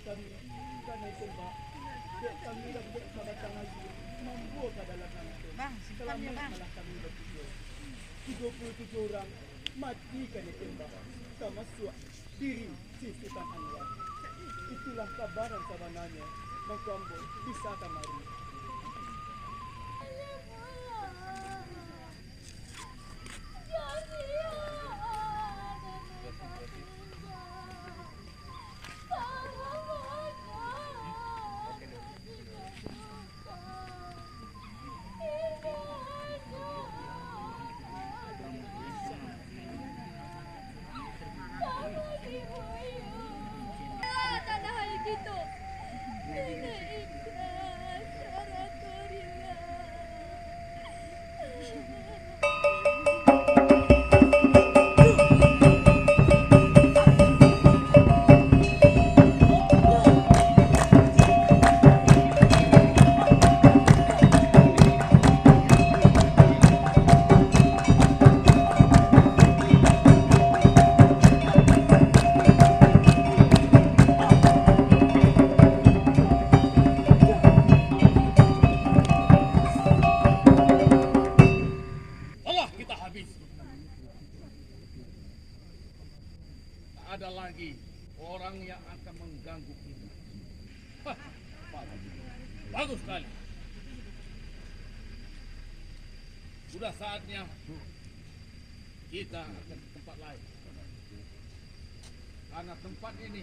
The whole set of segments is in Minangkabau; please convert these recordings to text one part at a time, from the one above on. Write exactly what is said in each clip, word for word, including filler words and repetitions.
Kami kanai tembak, dek kami lah budak sabatang aji mambuah ka dalam nangko. Bang, simpan yo, Bang. Salamaiklah kami batigo. Tigo puluah tujuah urang mati kanai tembak, tamasuak diri si Sutan Anwar. Itulah kabaran sabananyo, mangko ambo bisa kamari. Alah, kita habis. Tak ada lagi orang yang akan mengganggu kita. Hah, bagus. Bagus sekali. Sudah saatnya kita akan ke tempat lain. Karena tempat ini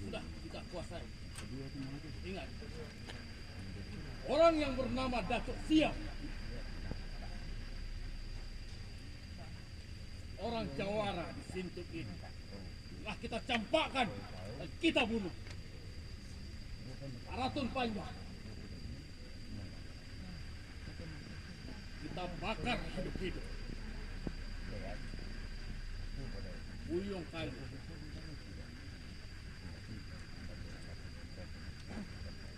sudah kita kuasai. Ingat, orang yang bernama Datuk Siam, orang jawara di Sintuk ini, telah kita campakkan dan kita bunuh. Karatun Panjang kita bakar hidup-hidup. Buyuang Kayu,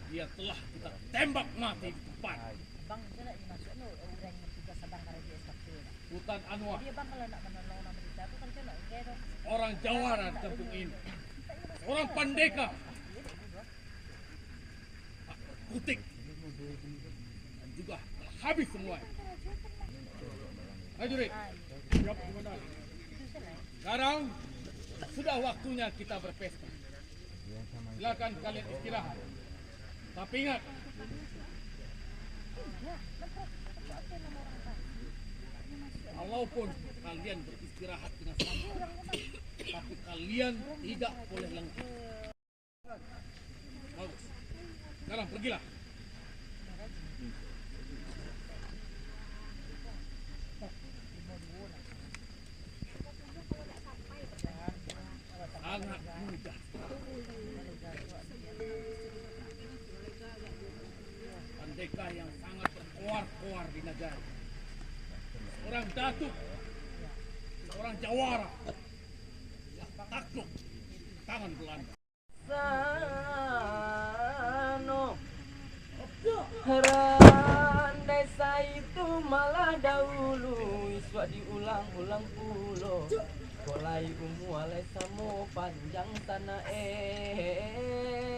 dia telah kita tembak mati di tempat. Bang, itu nak dimasuk tu, orang yang tugas abang kerja S K P tu. Sutan Anwar, dia, Bang, kalau nak menolong orang menderita tu, kan dia nak enggak tu. Orang jawara di kampung ini, seorang pandeka, kutik, dan juga habis semua. Prajurit, siap komandan. Sekarang sudah waktunya kita berpesta. Silakan kalian istirahat. Tapi ingat, walaupun kalian beristirahat dengan santai, tapi kalian tidak boleh lengah. Bagus. Sekarang pergilah. Sangat mudah. Pandeka yang sangat berkoar-koar di nagari. Seorang datuk, seorang jawara, yang takluk tangan Belanda. Sano. Randai saitu malah dahulu, isuak diulang-ulang pulo. Kok lai umua lai samo panjang sanak eh.